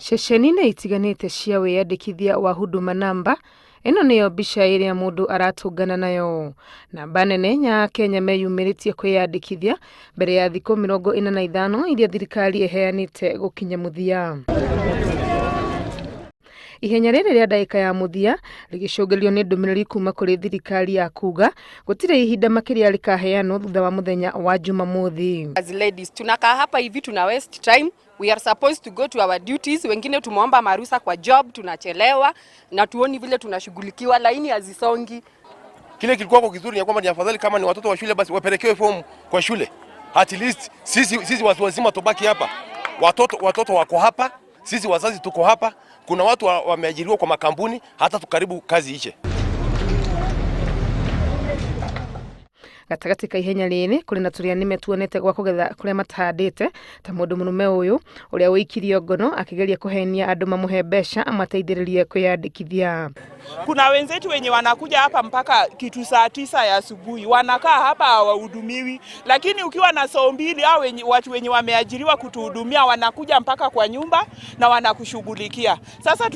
Ceceni-inĩ itiganĩte cia wĩyandĩkithia wa Huduma Namba, ĩno nĩyo mbica ĩrĩa mũndũ aratũngana nayo. Namba nene ya Akenya meyumĩrĩtie kwĩyandĩkithia mbere ya thikũ 45 iria thirikari ĩheanĩte gũkinya mũthia. Ihenya rĩrĩ rĩa ndagĩka ya mũthia rĩgĩcũngĩrĩrio nĩ ndũmĩrĩri kuma kũrĩ thirikari ya kuga gũtirĩ ihinda makĩria rĩkaheanwo thutha wa mũthenya wa Jumamothi. As ladies tunakaa hapa hivi, tuna waste time. We are supposed to go to our duties. Wengine tumeomba marusa kwa job, tunachelewa na tuoni vile tunashughulikiwa, laini hazisongi. Kile kilikuwa kwa kizuri ni kwamba ni afadhali kama ni watoto wa shule basi wapelekewe fomu kwa shule. At least sisi watu wazima tubaki hapa. Watoto wako hapa, sisi wazazi tuko hapa. Kuna watu wameajiriwa kwa makampuni hata tukaribu kazi ishe. Gatagatĩ ka ihenya rĩrĩ kũrĩ na tũrĩa nĩme tuonete gwa kũgetha kũrĩa matahandĩte ta mũndũ mũrũme ũyũ ũrĩa ũikirio ngono akĩgeria kũhenia andũ mamũhe mbeca amateithĩrĩrie kwĩyandĩkithia. Kuna wenzetu wenye wanakuja hapa mpaka kitu saa 9 ya asubuhi wanakaa hapa hawahudumiwi, lakini ukiwa na soo mbili au watu wenye wameajiriwa kutuhudumia wanakuja mpaka kwa nyumba na wanakushughulikia. Sasa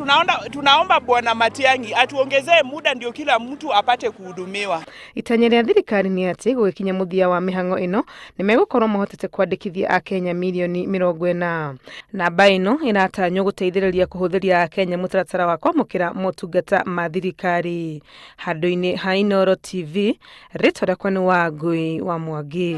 tunaomba Bwana Matiang'i atuongezee muda ndio kila mtu apate kuhudumiwa. Itanya rĩa thirikari nĩ atĩ gũgĩkinya mũthia wa mĩhang'o ĩno nĩ megũkorwo mahotete kwandĩkithia Akenya mirioni 40. Namba ĩno ĩratanywo gũteithĩrĩria kũhũthĩria Akenya mũtaratara wa kwamũkĩra motungata ma thirikari. Handũ-inĩ ha Inooro TV, rĩtwa rĩakwa nĩ Wangũi wa Mwangi.